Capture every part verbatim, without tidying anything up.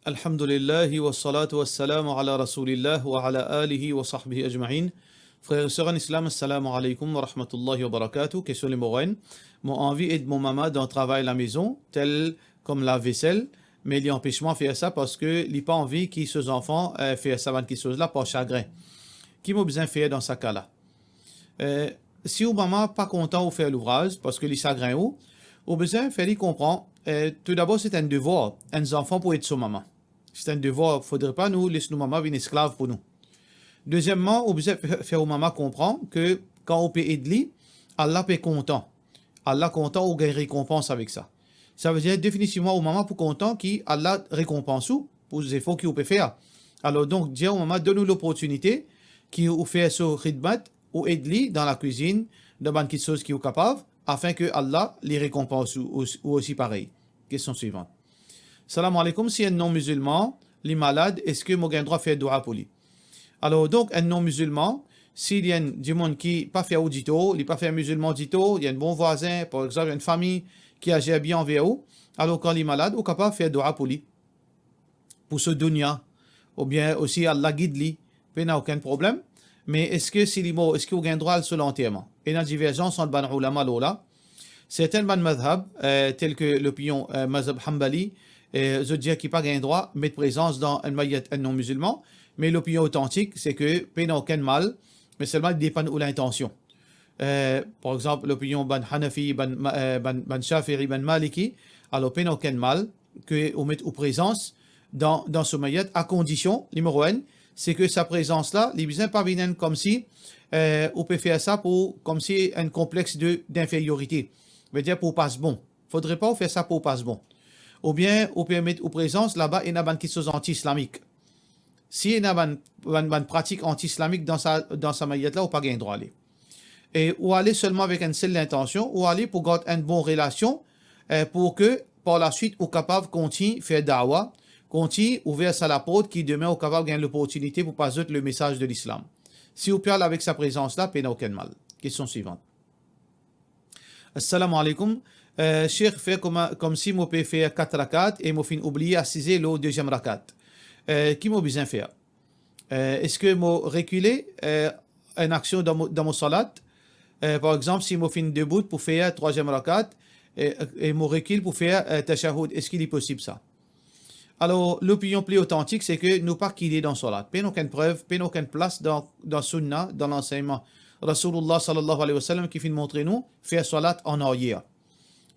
Alhamdulillah, wa salatu wa salam ala Rasoulillah, wa ala alihi wa sahbihi ajmain. Frer e ser an Islam, assalamu alaikum wa rahmatullahi wa barakatuh. Kestion limero enn. Mo anvi ed mo mama dan travay lamezon, tel kom lav vesel, me li anpes mwa fer sa parski li pa anvi ki so zanfan, eh, fer sa bann kiksoz la par sagrin. Ki mo bizin fer dan sa ka la? Eh, si ou mama pa kontan ou fer louvraz parski li sagrin ou, ou bizin fer li konpran, eh, toudabor se enn devwar, enn zanfan pou ed so mama. Se enn devwar, fodre pa nou les nou mama vinn esklav pou nou. Dezieman, ou bizin fer, fer ou mama konpran ki kan ou pe ed li, Allah pe kontan. Allah kontan, ou gagn rekonpans avek sa. Savedir definitivman ou mama pou kontan ki Allah rekonpans ou pou zefor ki ou pe fer. Alor donk, dir ou mama, donn ou loportinite ki ou fer so khidmat, ou ed li dan lakwizinn, dan bann kiksoz ki ou kapav, afin ki Allah li rekonpans ou, ou, ou osi parey. Kestion swivan. Salam alaikum, si enn non-mizilman li malad, eski mo gagn drwa fer doua pou li? Alor donk, enn non-mizilman, si li enn dimoun ki pa fer ou ditor, li pa fer mizilman ditor, li enn bon vwazin, par exanp, enn fami ki azir bien anver ou, alor kan li malad, ou kapav fer doua pou li, pou so dounia, oubien osi Allah gid li, pena okenn problem. Me eski si li mor, eski ou gagn drwa al so lanterman? Ena diverzans ant bann oulama lor la. Sertin bann mazhab, eh, tel ki lopinion, eh, mazhab Hanbali, eh, zot dir ki pa gagn drwa met prezans dan enn mayet enn non-mizilman, me lopinion otantik se ki pena okenn mal, me selman li depann ou lintansion. Eh, par exanp, lopinion bann Hanafi, bann Ma-, eh, bann, bann Shafi'i, bann Maliki, alor pena okenn mal ki ou met ou prezans dan, dan so mayet, a kondision, limero enn, se ki sa prezans la, li bizin pa vinn enn komsi, eh, ou pe fer sa pou, komsi enn konplex de, d'inferiorite. Vedir pou ou pas bon. Fodre pa ou fer sa pou ou pas bon. Oubien ou pe met ou prezans laba ena bann kiksoz anti-islamik. Si ena bann, bann, bann pratik anti-islamik dan sa, dan sa mayet la, ou pa gagn drwa ale. E ou ale selman avek enn sel lintansion, ou ale pou gard enn bon relasion, eh, pou ki par laswit ou kapav kontign fer dawa, kontign ouver sa laport ki demin ou kapav gagn loportinite pou pas zot lemesaz de Lislam. Si ou pe al avek sa prezans la, pena okenn mal. Kestion swivan. Assalamu alaikum. Eh, Sheikh, fer kouma, komsi mo pe fer kat rakat e mo finn oubliye asize lor deziem rakat. Eh, ki mo bizin fer? Eh, eski mo rekile, eh, enn aksion dan mo, dan mo salat? Eh, par exanp, si mo finn debout pou fer trwaziem rakat, eh, e mo rekil pou fer, eh, tashahoud, eski li posib sa? Alor, lopinion pli otantik, se ki nou pa kile dan salat. Pena okenn prev, pena okenn plas dan, dan sunna, dan lansegnman Rasoulillah sallallahu alayhi wa sallam ki finn montre nou fer salat an aryer.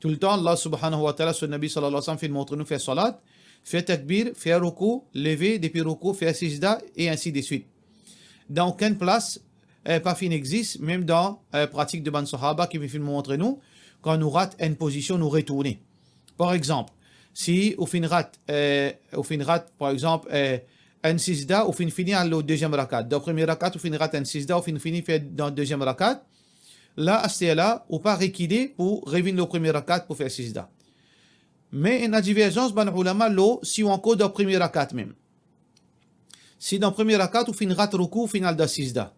Toultan, Allah subhanahu wa ta'ala, so Nabi sallallahu alayhi wa sallam finn montre nou fer salat, fer takbir, fer roukou, leve depi roukou, fer sizda, e ainsi de suite. Dan okenn plas, eh, pa finn exis, mem dan, eh, pratik de bann sahaba ki finn montre nou, kan nou rat enn pozision, nou retourne. Par exanp, si ou finn rat, eh, ou finn rat, par exanp, eh, enn sizda, ou finn fini al lor deziem rakat. Dan premie rakat, ou finn rat enn sizda, ou finn fini fer dan deziem rakat. La, aster la, ou pa rekile pou revinn lor premie rakat pou fer sizda. Me ena diverzans bann oulama lor si ou ankor dan premie rakat mem. Si dan premie rakat ou finn rat roukou, ou finn al dan sizda,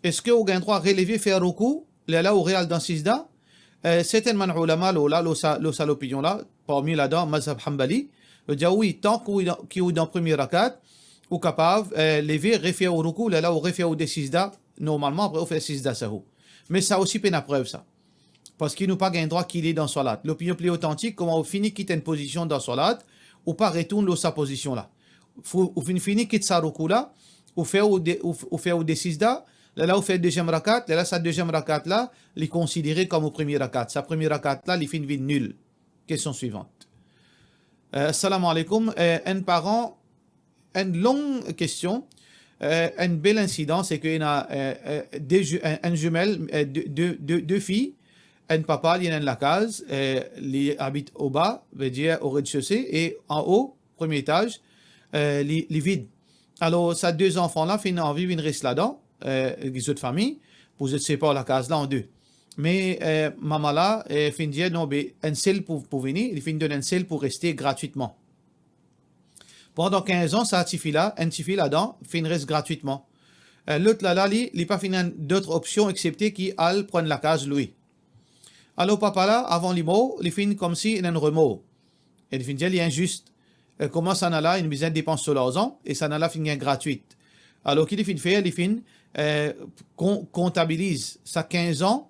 eski ou gagn drwa releve, fer roukou, lerla ou re al dan sizda? Eh, sertin bann oulama lor la, lor sa, lor sa lopinion la, parmi ladan mazhab Hanbali, zot dir wi, tan ki ou dan, ki ou dan premie rakat, ou kapav, eh, leve, refer ou roukou, lerla ou refer ou de sizda, normalman, apre ou fer sizda sahou. Me sa osi pena prev sa. Parski nou pa gagn drwa kile dan salat. Lopinion pli otantik, kouma ou fini kit enn pozision dan salat, ou pa retourn lor sa pozision la. Fo, ou finn fini kit sa roukou la, ou fer ou de, ou, ou fer ou de sizda, lerla ou fer deziem rakat, lerla sa deziem rakat la, li konsidere kom ou premie rakat. Sa premie rakat la, li finn vinn nil. Kestion swivan. Eh, salam alaikum. Eh, enn paran, enn long kestion. Eh, enn bel insidan, se ki ena, eh, eh, de ju-, enn, enn zimel, eh, de, de, de, de fi, enn papa, li ena enn lakaz, eh, li abit oba, vedir o rezesose, e anlo, premie etaz, eh, li, li vid. Alor, sa de zanfan la finn anvi vinn res ladan, eh, zot fami, pou zot separ lakaz la an de. Me, eh, mama la, eh, finn dir, non, be, enn sel pou, pou vini, li finn donn enn sel pou reste gratwitman. Pandan kinz an, sa tifi la, enn tifi ladan, finn res gratwitman. Eh, lot la, la, li, li pa finn ena dot opsion exepte ki al pran lakaz lwe. Alor, papa la, avan li mor, li finn komsi ena enn remor. E li finn dir li inzis. eh, kouma sa nana la inn bizin depans so larzan, e sa nana la finn gagn gratwit. Alor ki li finn fer, li finn, eh, kon-, kontabiliz sa kinz an,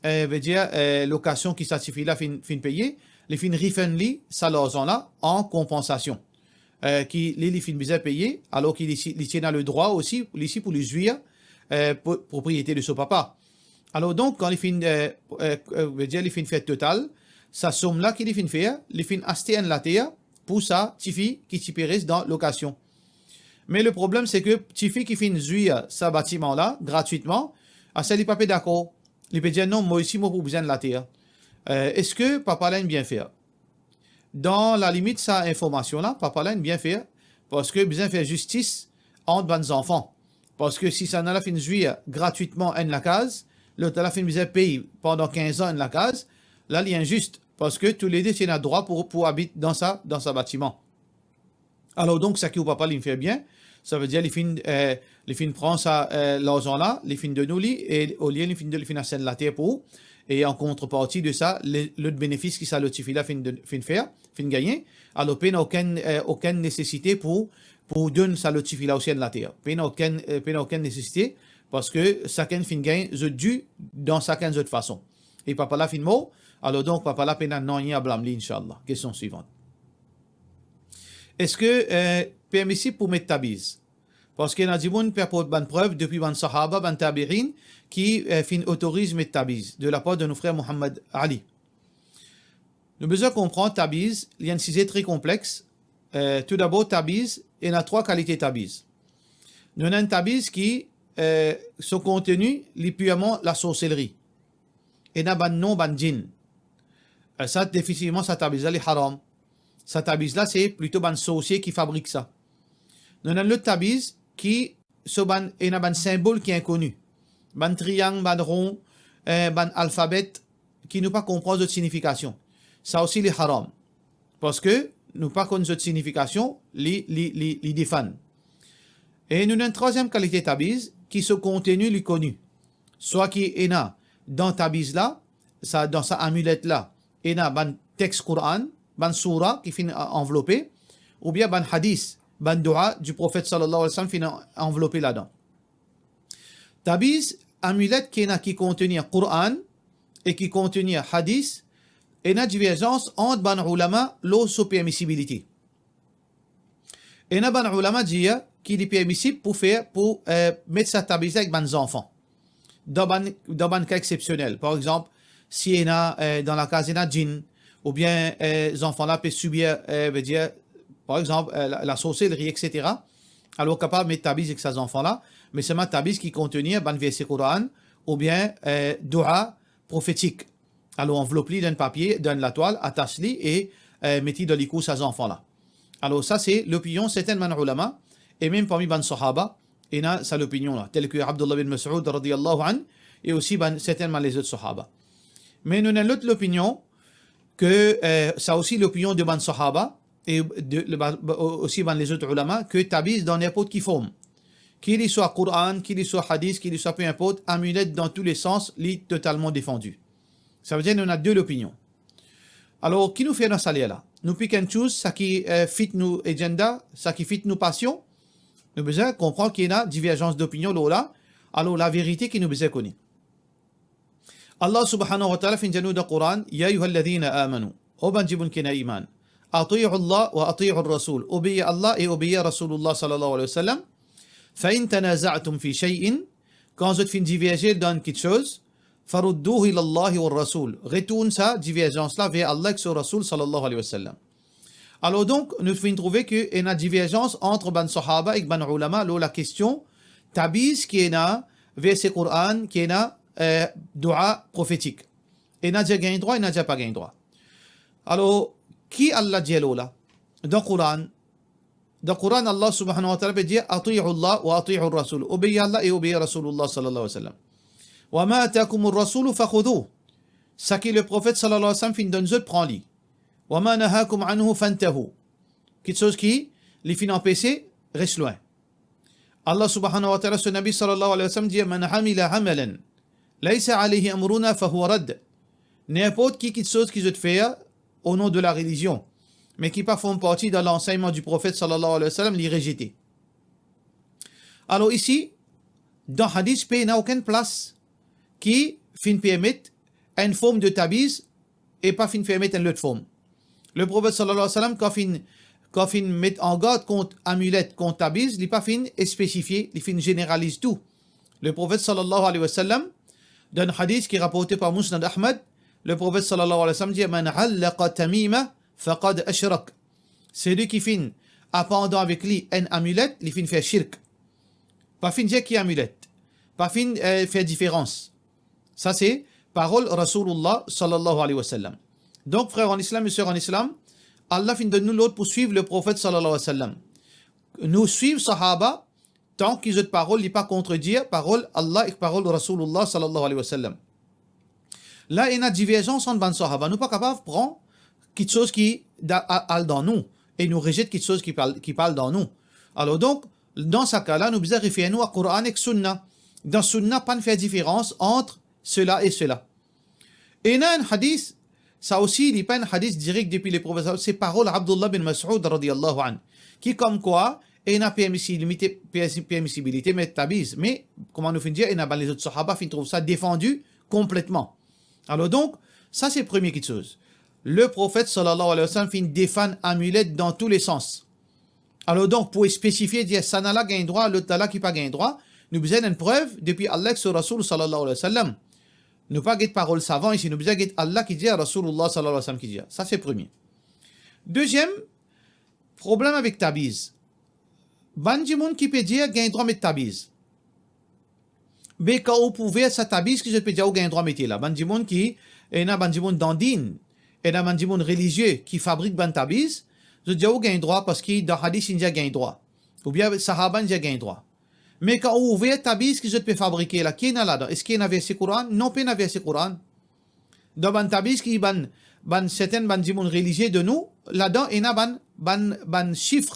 eh, vedir, eh, lokasion ki sa tifi la finn, finn peye, li finn refund li sa larzan la an konpansasion. Eh, ki li, li finn bizin peye, alor ki li ti, li ti ena ledrwa osi, li osi pou li zwir, eh, pro-, propriete de so papa. Alor donk, kan li finn, eh, eh, eh, vedir li finn fer total, sa som la ki li finn fer, li finn aste enn later pou sa tifi ki ti pe res dan lokasion. Me le problem, se ke tifi ki finn zwir sa batiman la gratwitman, asa li pa pe dakor. Li pe dir, "Non, mwa osi mo pou bizin later." Eh, eski papa la inn bien fer? Dan lalimit sa informasion la, papa la inn bien fer, parski bizin fer zistis ant bann zanfan. Parski si sa nana la finn zwir gratwitman enn lakaz, lot la finn bizin pey pandan kinz an enn lakaz, la li inzis, parski toulede ti ena drwa pou, pou abit dan sa, dan sa batiman. Alor donk, sa ki ou papa li finn fer bien, savedir li finn, eh, li finn pran sa, eh, larzan la, li finn donn ou li, e olie li finn, li finn aste enn later pou ou, e an kontreparti de sa, le, lot benefis ki sa lot tifi la finn donn, finn fer, finn gagne, alor pena okenn, eh, okenn nesesite pou, pou donn sa lot tifi la osi enn later. Pena okenn, eh, pena okenn nesesite, parski sakenn finn gagn zot di dan sakenn zot fason. E papa la finn mor, alor donk papa la pena nanye a blam li, inshallah. Kestion swivan. Eski, eh, permisib pou met tabiz? Parski ena dimoun pe aport bann prev depi bann sahaba, bann tabiin, ki, eh, finn otoriz met tabiz, de lapar de nou frer Mohammad Ali. Nou bizin konpran tabiz, li enn size tre konplex. Eh, toudabor, tabiz, ena trwa kalite tabiz. Nou ena enn tabiz ki, eh, so konteni, li pirman lasorselri. Ena bann non bann djinn. Eh, sa, definitivman, sa tabiz la, li haram. Sa tabiz la, se plito bann sorsie ki fabrik sa. Nou ena lot tabiz ki so bann, ena bann sinbol ki inkoni. Bann triang, bann ron, eh, bann alfabe ki nou pa konpran zot signifikasion. Sa osi, li haram. Parski nou pa konn zot signifikasion, li, li, li, li defann. E nou ena enn trwaziem kalite tabiz ki so konteni li koni. Swa ki ena dan tabiz la, sa, dan sa amilet la, ena bann text Koran, bann soura ki finn a-, anvlope, oubien bann hadis, bann doua du Profet sallallahu alayhi wa sallam finn an-, anvlope ladan. Tabiz, amilet ki ena ki konteni Koran e ki konteni hadis, ena diverzans ant bann oulama lor so permisibilite. Ena bann oulama dir ki li permisib pou fer, pou, eh, met sa tabiz la ek bann zanfan. Dan bann, dan bann ka exsepsionel, par exanp, si ena, eh, dan lakaz ena djinn, oubien, eh, zanfan la pe sibir, eh, vedir, par exanp, eh, la, lasorselri, et cetera, alor kapav met tabiz ek sa zanfan la, me selman tabiz ki konteni bann verse Koran oubien, eh, doua profetik. Alor anvlop li dan enn papie, dan enn latwal, atas li e, eh, met li dan likou sa zanfan la. Alor sa se lopinion sertin bann oulama, e mem parmi bann sahaba, ena sa lopinion la, tel ki Abdullah bin Mas'ud radiyallahu anhu, e osi bann, sertin bann lezot sahaba. Me nou ena lot lopinion, ke, eh, sa osi lopinion de bann sahaba, e de, le, ba, ba, o-, osi bann lezot oulama, ke tabiz dan ninport ki form. Ki li swa Koran, ki li swa hadis, ki li swa, pe inport, amilet dan tou le sans, li totalman defandi. Savedir nou ena de lopinion. Alor, ki nou fer dan sa ler la? Nou pik and choose sa ki, eh, fit nou agenda, sa ki fit nou pasion. Nou bizin konpran ki ena diverzans dopinion lor la. Alor, laverite ki nou bizin kone. Allah subhanahu wa ta'ala finn dir nou dan Koran, "Ya ayyuhalladhina amanu", o bann dimoun ki ena iman, "ati'u Allah wa ati'u Rasul", obeir Allah e obeir Rasulullah sallallahu alayhi wa sallam. "Fa in tanaza'tum fi shay'in", kan zot finn diverze dan kiksoz, "farudduhu ila Allahi war Rasul", retourn sa diverzans la ver Allah ek so Rasul sallallahu alayhi wa sallam. Alor donk, nou finn trouve ki ena diverzans ant bann sahaba ek bann oulama lor lakestion tabiz ki ena verse Koran, ki ena, eh, doua profetik. Ena dir gagn drwa, ena dir pa gagn drwa. Alor, ki Allah dir lor la? Dan Koran, dan Koran, Allah subhanahu wa ta'ala pe dir, "Ati'u Allah wa ati'u Rasul", obeir Allah e obeir Rasulullah sallallahu alayhi wa sallam. "Wa ma atakumur Rasulu fakhudhuh", saki le Profet sallallahu alayhi wa sallam finn donn zot, pran li. "Wa ma nahakum anhu fantahu", kiksoz ki li finn anpese, res lwin. Allah subhanahu wa ta'ala, so Nabi sallallahu alayhi wa sallam dir, "Man amila amalan laysa alayhi amruna fahuwa radd." Ninport ki kiksoz ki zot fer o non de la relizion, me ki pa form parti dan lansegnman di Profet sallallahu alayhi wa sallam, li rezete. Alor isi, dan hadis, pena okenn plas ki finn permet enn form de tabiz e pa finn permet enn lot form. Le Profet sallallahu alayhi wa sallam, kan finn, kan finn met an gard kont amilet, kont tabiz, li pa finn spesifie, li finn zeneraliz tou. Le Profet sallallahu alayhi wa sallam, dan hadis ki raporte par Musnad Ahmad, le Profet sallallahu alayhi wa sallam dir, "Man allaqa tamima faqad ashrak." Seki finn apar dan avek li enn amilet, li finn fer shirk. Pa finn dir ki amilet, pa finn, eh, fer diferans. Sa se parol Rasoulullah sallallahu alayhi wa sallam. Donk, frer an Islam e ser an Islam, Allah finn donn nou lord pou swiv le Profet sallallahu alayhi wa sallam. Nou swiv sahaba, tanki zot parol li pa kontredir parol Allah ek parol Rasoulullah sallallahu alayhi wa sallam. La ena diverzans ant bann sahaba, nou pa kapav pran kiksoz ki da-, a-, al dan nou, e nou rezet kiksoz ki pa al, ki pa al dan nou. Alor donk, dan sa ka la, nou bizin refer nou a Koran ek Sunna. Dan Sunna, pa'nn fer diferans ant sela e sela. Ena enn hadis, sa osi, li pa enn hadis direk depi le Profet, se parol Abdullah bin Mas'ud radiyallahu anhu, ki komkwa ena permisibilite, persi-, permisibilite met tabiz. Me, kouma nou finn dir, ena bann lezot sahaba finn trouv sa defandi konpletman. Alor donk, sa se premie kiksoz. Le Profet sallallahu alayhi wa sallam finn defann amilet dan tou le sans. Alor donk, pou spesifie, dir sa la gagn drwa, lot la ki pa gagn drwa, nou bizin enn prev depi Allah ek so Rasoul sallallahu alayhi wa sallam. Nou pa get parol savan isi, nou bizin get Allah ki dir, Rasoulullah sallallahu alayhi wa sallam ki dir. Sa se premie. Deziem, problem avek tabiz. Bann dimoun ki pe dir gagn drwa met tabiz. Be kan ou pou ver sa tabiz ki zot pe dir ou gagn drwa mete la, bann dimoun ki, ena bann dimoun dandin, ena bann dimoun relizie ki fabrik bann tabiz, zot dir ou gagn drwa parski dan hadis inn dir gagn drwa, oubien sahaba inn dir gagn drwa. Me kan ou ouver tabiz ki zot pe fabrike la, ki ena ladan? Eski ena verse Koran? Non, pena verse Koran. Dan bann tabiz ki bann, bann sertin bann dimoun relizie donn ou, ladan ena bann, bann, bann sif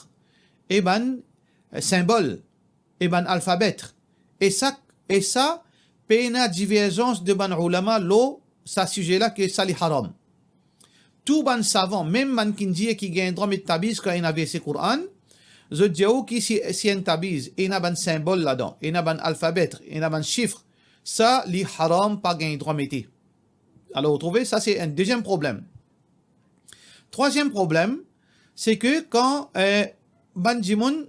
e bann, eh, sinbol e bann alfabe. E sa, e sa, pena diverzans de bann oulama lor sa size la ki sa li haram. Tou bann savan, mem bann ki'nn dir ki gagn drwa met tabiz kan ena verse Koran, zot dir ou ki si, si enn tabiz ena bann sinbol ladan, ena bann alfabe, ena bann sif, sa li haram, pa gagn drwa mete. Alor, ou trouve, sa se enn deziem problem. Trwaziem problem, se ke kan, eh, bann dimoun,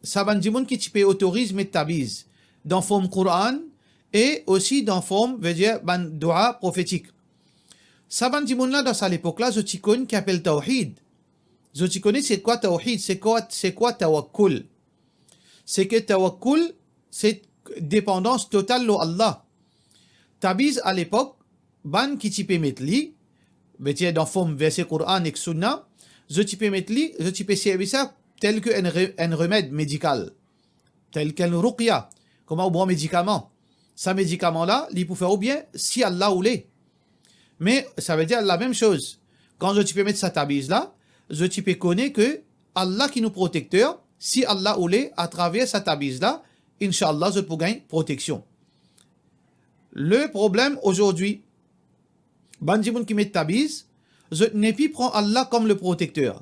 sa bann dimoun ki ti pe otoriz met tabiz dan form Koran e osi dan form, vedir, bann dua profetik. Sa bann dimoun la, dan sa lepok la, zot ti konn ki apel tawhid. Zot ti kone se kwa tawhid, se kwa, se kwa tawakkul. Se ke tawakkul, se depandans total lor Allah. Tabiz alepok, bann ki ti pe met li, vedir dan form verse Koran ek Sunna, zot ti pe met li, zot ti pe servi sa tel ke enn re-, enn remed medikal, tel ke enn ruqya, kouma ou bwar medikaman. Sa medikaman la, li pou fer ou bien, si Allah oule. Me, savedir lamem soz, kan zot ti pe met sa tabiz la, zot ti pe kone ke Allah ki nou protekter, si Allah oule, atraver sa tabiz la, inshallah, zot pou gagn proteksion. Le problem azordi, bann dimoun ki met tabiz, zot nepli pran Allah kom le protekter.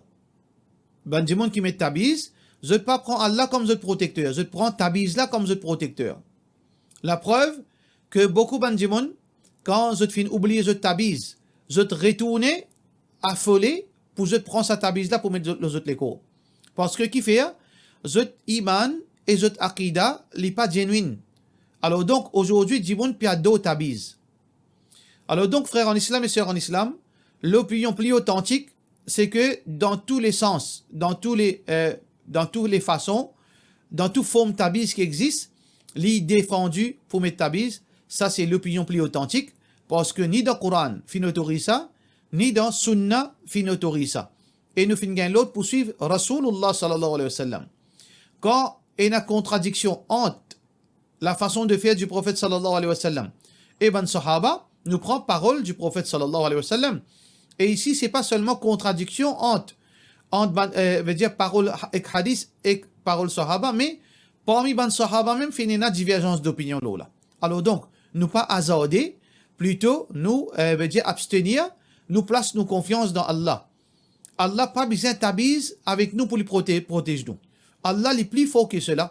Bann dimoun ki met tabiz, zot pa pran Allah kom zot protekter, zot pran tabiz la kom zot protekter. Laprev ke boukou bann dimoun, kan zot finn oubliye zot tabiz, zot retourne afole pou zot pran sa tabiz la pou met zot, lor zot lekor. Parski kifer? Zot iman e zot akida, li pa genuine. Alor donk, azordi, dimoun pe ador tabiz. Alor donk, frer an Islam e ser an Islam, lopinion pli otantik, se ke dan tou le sans, dan tou le, eh, dan tou le fason, dan tou form tabiz ki existe, li defandi pou met tabiz, sa se lopinion pli otantik, parski ni dan Koran finn otoriz sa, ni dan Sunna finn otoriz sa. E nou finn gagn lord pou swiv Rasoulullah sallallahu alayhi wa sallam. Kan ena kontradiksion ant lafason de fer di Profet sallallahu alayhi wa sallam e bann sahaba, nou pran parol di Profet sallallahu alayhi wa sallam. E isi, se pa selman kontradiksion ant, ant bann, eh, vedir parol ha-, ek hadis ek parol sahaba, me parmi bann sahaba mem, finn ena diverzans dopinion lor la. Alor donk, nou pa azarde, plito nou, eh, vedir abstenir, nou plas nou konfians dan Allah. Allah pa bizin tabiz avek nou pou li prote-, protez nou. Allah li pli for ki sela.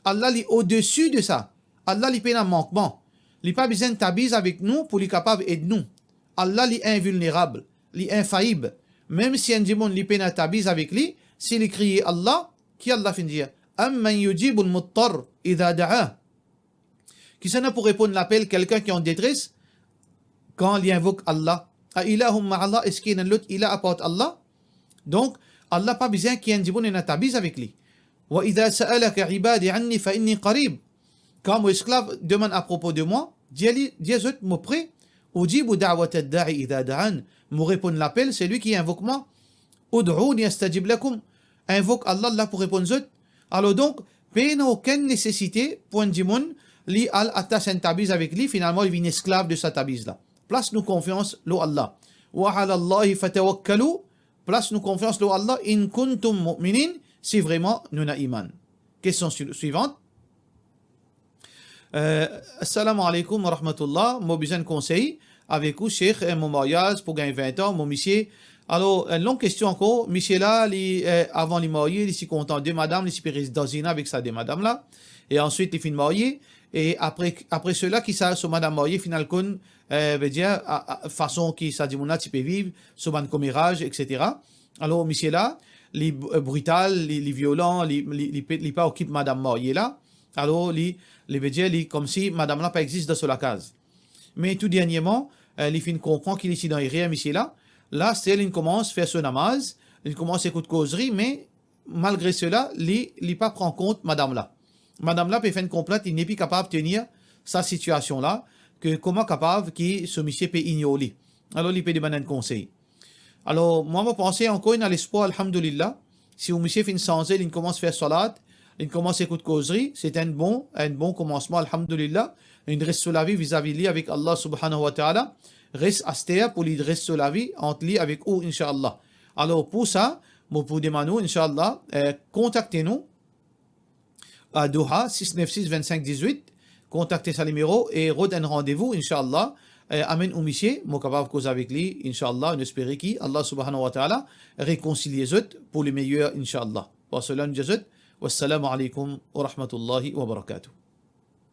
Allah li odesi de sa. Allah li pena mankman. Li pa bizin tabiz avek nou pou li kapav ed nou. Allah li invilnerab, li infaib. Mem si enn dimoun li pena tabiz avek li, si li kriye Allah, ki Allah finn dir? Amman yujibul muttar idha da'a. Kisannla pou reponn lapel kelkin ki an detres kan li invok Allah? A ilahum ma Allah, eski ena lot ilah apart Allah? Donk, Allah pa bizin ki enn dimoun ena tabiz avek li. Wa idha sa'alaka ibadi anni fa inni qarib. Kan mo esklav demann apropo de mwa, dir li, dir zot mo pre, ujibu da'watad da'i idha da'an, mo reponn lapel selwi ki invok mwa. Ud'uni astajib lakum, invok Allah, Allah pou reponn zot. Alor donk, pena okenn nesesite pou enn dimoun li al atas enn tabiz avek li, finalman li vinn esklav de sa tabiz la. Plas nou konfians lor Allah. Wa ala Allahi fatawakkalu, plas nou konfians lor Allah, in kuntum mu'minin, si vreman nou ena iman. Kestion swi-, swivant. Eh, assalamu alaikum wa rahmatullah. Mo bizin konsey avek ou, Sheikh, eh, mo maryaz pou gagn vin an, mo misie. Alor, enn long kestion ankor. Misie la, li, eh, avan li marye, li ti kontan de madam, li ti pe rezid dan zina avek sa de madam la. E answit, li finn marye. E apre, apre sela, ki sa, so madam marye finn al konn, eh, vedir, a, a, fason ki sa dimoun la ti pe viv, so bann komeraz, et cetera. Alor, misie la, li, eh, brital, li, li violan, li, li, li pe, li pa okip madam marye la. Alor, li, li vedir, li, koumsi madam la pa existe dan so lakaz. Me tou derniereman, eh, li finn konpran ki li ti dan erer, misie la. La, se li koumans fer so namaz, li koumans ekout kozri, me malgre sela, li, li pa pran kont madam la. Madam la pe fer enn konplint, li nepli kapav tenir sa sitiasion la, ke kouma kapav ki so misie pe ignor li. Alor, li pe demann enn konsey. Alor, mwa, mo panse ankor ena lespwar, alhamdulillah. Si ou misie finn sanze, li koumans fer salat, li koumans ekout kozri, se enn bon, enn bon koumansman, alhamdulillah. Li res so lavi vizavi li avek Allah subhanahu wa ta'ala. Res aster pou li res so lavi ant li avek ou, inshallah. Alor, pou sa, mo pou demann ou, inshallah, eh, kontakte nou, a Doha, sis nef sis, vinn sink, dizwit. Kontakte sa nimero e rod enn randevou, inshallah. Eh, amenn ou misie, mo kapav koz avek li, inshallah. Nou espere ki Allah subhanahu wa ta'ala rekonsilie zot pou le meyer, inshallah. Par sela, nou dir zot, wassalamu alaikum wa rahmatullahi wa barakatuh.